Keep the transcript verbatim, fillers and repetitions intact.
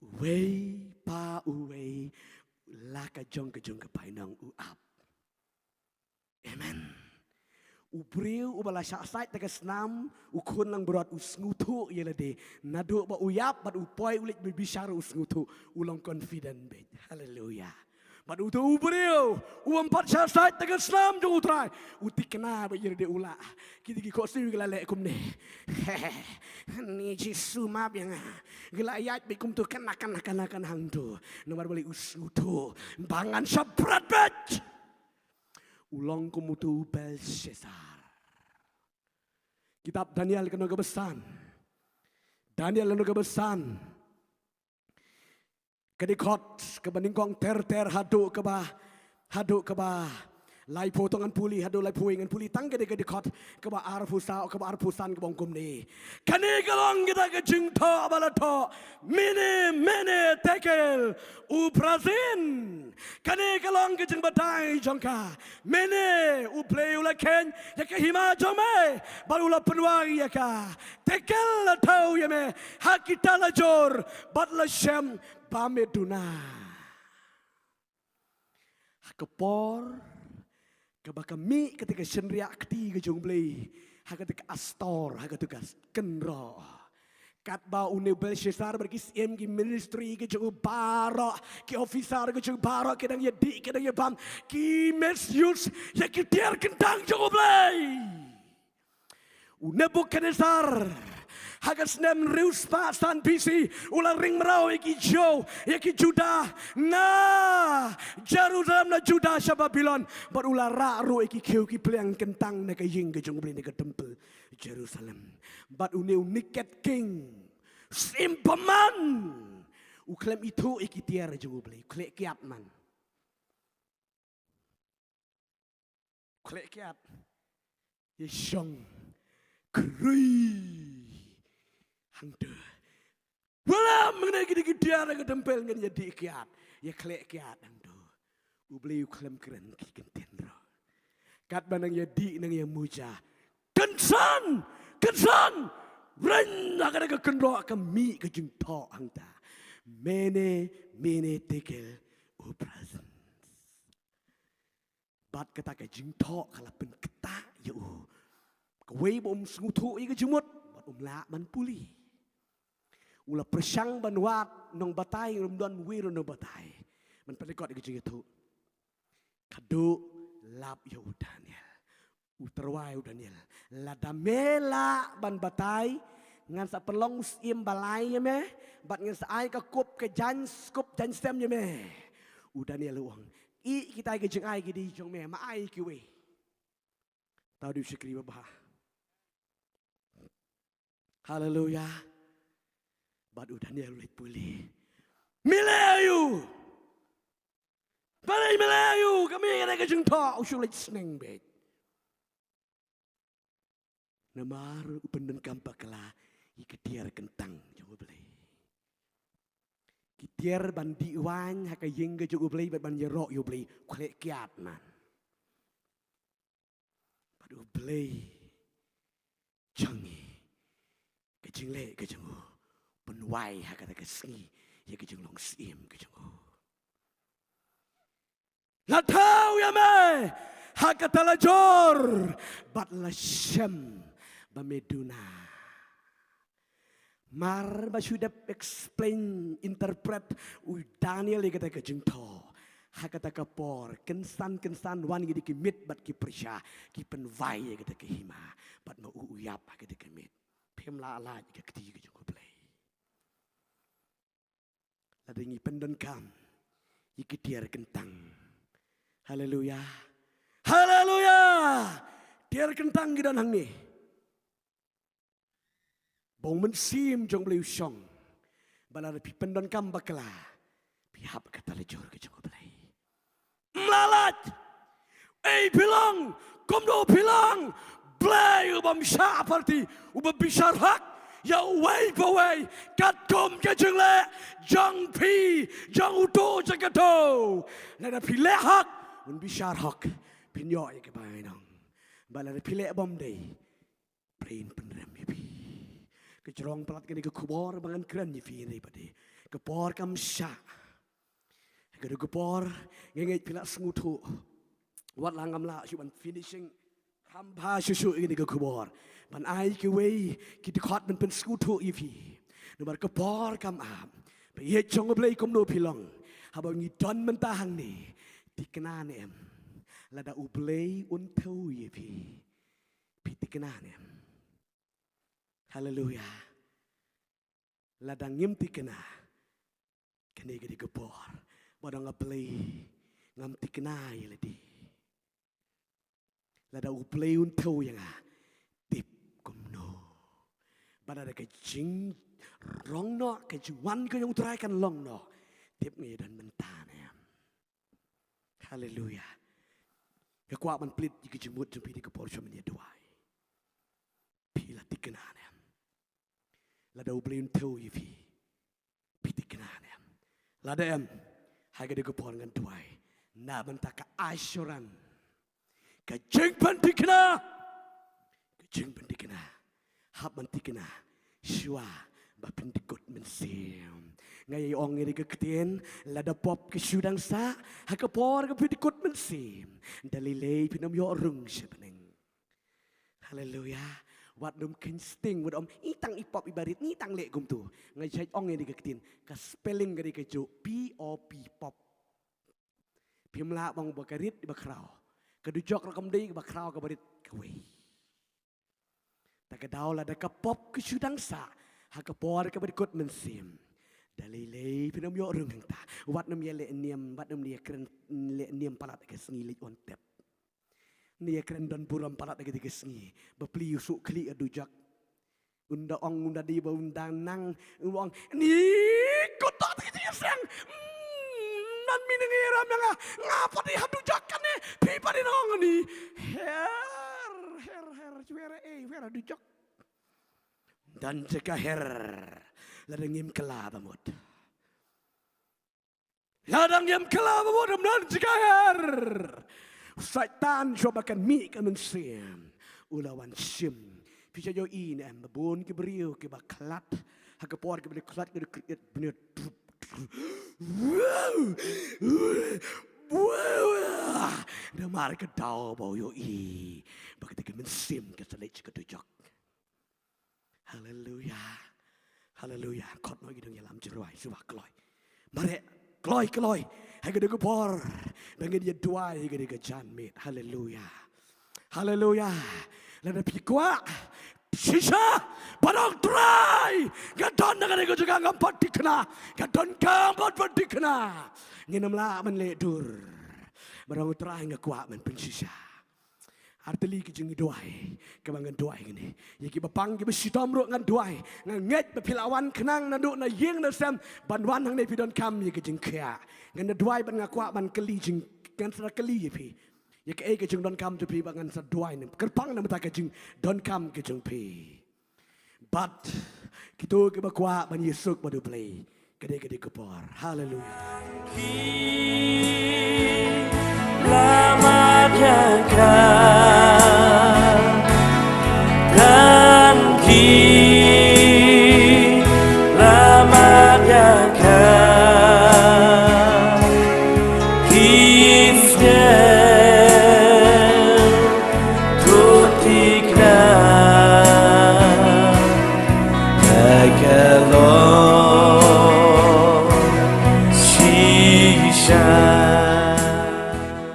Uwei pa uwei, la ka jong ka jong ka bainong u ap. Amen. U briew uba la shah sait da ka snam, u khun langbrot u sngewthuh ïa lade. Naduh ba u ïap bad u poi u leit bishar u sngewthuh, u long confident beit. Haleluya. Bad uto u briew u bym pat shah sait da ka snam jong u Trai, u thikna beit ïa lade u lah. Kito ki khohsiew ki la leh kumne. Ni Jisu map ïa nga. Ki la ïaid beit kumto, kane kane kane kane hangto. Namar balei? U sngewthuh ba ngan shah bret beit. U long kum uto u Belshassar. Kitab Daniel ka lynnong kaba san. Daniel lynnong kaba san. Ka dkhot kaba nyngkong ter ter haduh kaba, haduh kaba laiphew, to ngan pule, haduh laiphew ngan pule tang ka dei ka dkhot kaba arphew saw, kaba arphew san, kaba ong kumne. Kane ka long kata ka jingthoh ba la thoh mene mene tekel upharsin. Kane ka long ka jingbatai jong ka. Mene, U Blei u la kheiñ ïa ka hima jong me bad u la pynwai ïa ka. Tekel, la thaw ïa me ha ki talajor bad la shem ba me duna. Ha ka por kaba ka mih kata ka shynriah kti ka jong U Blei ha kata ka astor, ha kata ka kynroh, katba une u Belshassar bad ki syiem, ki ministry ka jong u baroh, ki officer ka jong u baroh ki dang ïadih, ki dang ïabam, ki misuse ïa ki tiar kyntang jong U Blei. U Nebukhadnessar ha ka snem hynriew spah san B C u la ring mraw ïa ki Jiw, ïa ki Juda, na Jerusalem, na Juda sha Babilon, bad u la rah ruh ïa ki khiew ki pliang kyntang na ka ïing ka jong U Blei, na ka temple Jerusalem. Bad une u Naked King, syiem bymman, u khlem ithuh ïa ki tiar jong U Blei, u khleh kiad man. Khleh kiad. Ïa shong khrui hangta. Wallam, ngan ïa ki dei ki tiar ha ka temple, ngan ïa dih kiad, ïa khleh kiad hangta. U Blei u khlem kren ki kyntien ruh. Katba nang ïa dih, nang ïa muja, kynsan, kynsan, reng ha kane ka kynroh ka mih ka jingthoh hangta. Mene, mene, tekel, upharsin. Bad kata ka jingthoh ka la pynktah ïa u. Kawei ba um sngewthuh ïa ka jingmut bad um lah ban pule. U la pyrshang ban wad nongbatai, um don wei ruh nongbatai ban pynkut ïa ka jingïathuh. Ka dei lap ïa u Daniel. U tyrwa ïa u Daniel. Lada me lah ban batai, ngan sa pynlong u syiem ba lai ïa me, bad ngan sa ai ka kup ka jaiñ, kup jaiñsem ïa me. U Daniel u ong, ïa kitai ki jingai ki dei jong me, ma ai kiwei. Tau dei u shakri babha. Haleluya. Bad u Daniel u leit pule. Me leh aïu? Balei me leh aïu? Ka mih kane ka jingthoh, u shu leit sneng beit. Namar u pyndonkam bakla ïa ki tiar kyntang jong U Blei. Ki tiar ban dih waiñ ha ka ïing ka jong U Blei bad ban ïaroh ïa U Blei, u khleh kiad man. Bad U Blei jong ngi, ka jingleh ka jong u, pynwai ha kata ka sngi ïa ka jinglong syiem ka jong u. La thaw ïa me ha ka talajor bad la shem ba me duna. Mar ba shu dep explain, interpret u Daniel ïa kata ka jingthoh, ha kata ka por kynsan kynsan wan ki dei ki Mid bad ki Persia, ki pynwai ïa kata ka hima, bad ma u u ïap ha kata ka miet. Phim lah lait ïa ka kti ka jong U Blei. Lada ngi pyndonkam ïa ki tiar kyntang. Haleluya. Haleluya. Tiar kyntang ki don hangne. Ba u Mynsiem jong U Blei u shong. Ba lada phi pyndonkam bakla, phi hap ha ka talajor ka jong U Blei. Ym lah lait. Ei phi long, kumno phi long, Blei u bym shah party, u ba bishar hok ïa uwei pa uwei katkum ka jingleh jong phi, jong uto jong kato. Lada phi leh hok, un bishar hok, phin ïoh ïa ka bainong. Bad lada phi leh bymdei, Blei un pynrem ïa phi. Ka jrong palat kane ka khubor ba ngan kren ïa phi hynrei pat de, Ka por kam shah. Ka dei ka por, nga ngeit phi la sngewthuh. Wat la ngam lah shuh ban finishing. Kham bha shuh shuh ïa kane ka khubor. Ban ai kiwei ki dkhot ban pynsngewthuh ïa phi. Namar ka por kam ap. Ba ïeit jong U Blei kumno phi long. Haba ngi don mynta hangne. Thikna ne em. Lada U Blei un thew ïa phi. Phi thikna ne em. Haleluya. Lada ngim thikna. Kane ka dei ka por. Ba dang nga Blei ngam thikna ïa lade. Lada U Blei un thew ïa nga. Tip kumno. Ba lada ka jingrong noh, ka jingwan ka jong U Trai kan long noh. Tip nga ïa don mynta ne em. Haleluya. Nga kwah ban plie ïa ka jingmut jong phi ha kane ka por sha ban ïa duwai. Phi la thikna ne em. Lada U Blei un thew ïa phi. Phi thikna ne em. Lada em. Ha kane ka por ngan duwai. Na bynta ka assurance. Ka jingpynthikna. Ka jingpynthikna. Hap ban thikna. Shuwa ba phin dkut mynsiem. Nga ïa ong ïa ka ktien. Lada pop ka shu dang sah. Ha ka por ka phin dkut mynsiem. Da lei lei phin ym ïoh rung sha bneng. Haleluya. Wat nym kheiñ sting, wat ym i tang i pop i barit, i tang leh kumto. Nga shait ong ïa ka ktien, ka spelling ka dei ka juh, P O P, pop. Phim lah ban ong ba ka rit, ba khraw. Ka dujok ruh kam dei, ba khraw, ka barit, kawei. Ta ka daw lada ka pop ka shu dang sah, ha ka por ka ba dkut mynsiem. Da lei lei phin ym ïoh rung hangta. Wat nym ïa leh niam, wat nym ïa kren leh niam palat ka sngi leit wan tep. Ni ïa kren don burom palat da ka dei ka sngi. Ba pli u suk khlieh ka dujok. Unda ong unda dei ba unda nang. Unda ong ni kutok da ka dei ka seng. Hmm, nan mi nang ïa ram ïa nga. Nga pat dei ha dujok kane. Phi pat dei nang ong ni. Her, her, her. Where eh, where dujok. Dan jaka her. Lada ngim kylla ba mut. Lada ngim kylla ba mut ym don jaka her. Satan shuwa ba kan mih ka mynsiem. U la wan shim. Phi sa ïohi ne em ba bun ki briew kiba khlad. Ha ka por kiba khlad ki dei kriet bniat. Namar ka daw ba u ïohi. Ba ka dei ka mynsiem ka sa leit sha ka dujok. Haleluya. Haleluya. Khot noh ki nongïalam jingduwai shuwa kloi. Mareh kloi kloi. Ha ka dei ka por ba ngin ïa duwai ha ka dei ka janmiet. Haleluya. Haleluya. Lada phi kwah shisha ba dang trai. Nga don na ka dei ka jaka ngam pat thikna. Nga don kam pat pat thikna. Ngin ym lah ban leh dur. Ba dang trai nga kwah ban pynshisha. Ar tylli ki jingduwai kaba ngan duwai kine. Ïa kiba pang kiba shitom ruh ngan duwai. Ngan ngeit ba phi la wan khnang naduh na ïing na sem ban wan hangne phi donkam ïa ki jingkhiah. Ngan da duwai ban nga kwah ban kylli jing ngan sa kylli ïa phi. Ïa kaei ka jingdonkam jong phi ba ngan sa duwai ne kyrpang na bynta ka jingdonkam ka jong phi. Bad kito kiba kwah ban ïasuk bad U Blei. Ka dei ka dei ka por. Haleluya. Ki la mad ïa ka. Dan ki la mad ïa ka. Ki sdang. Kutikna ka long shisha.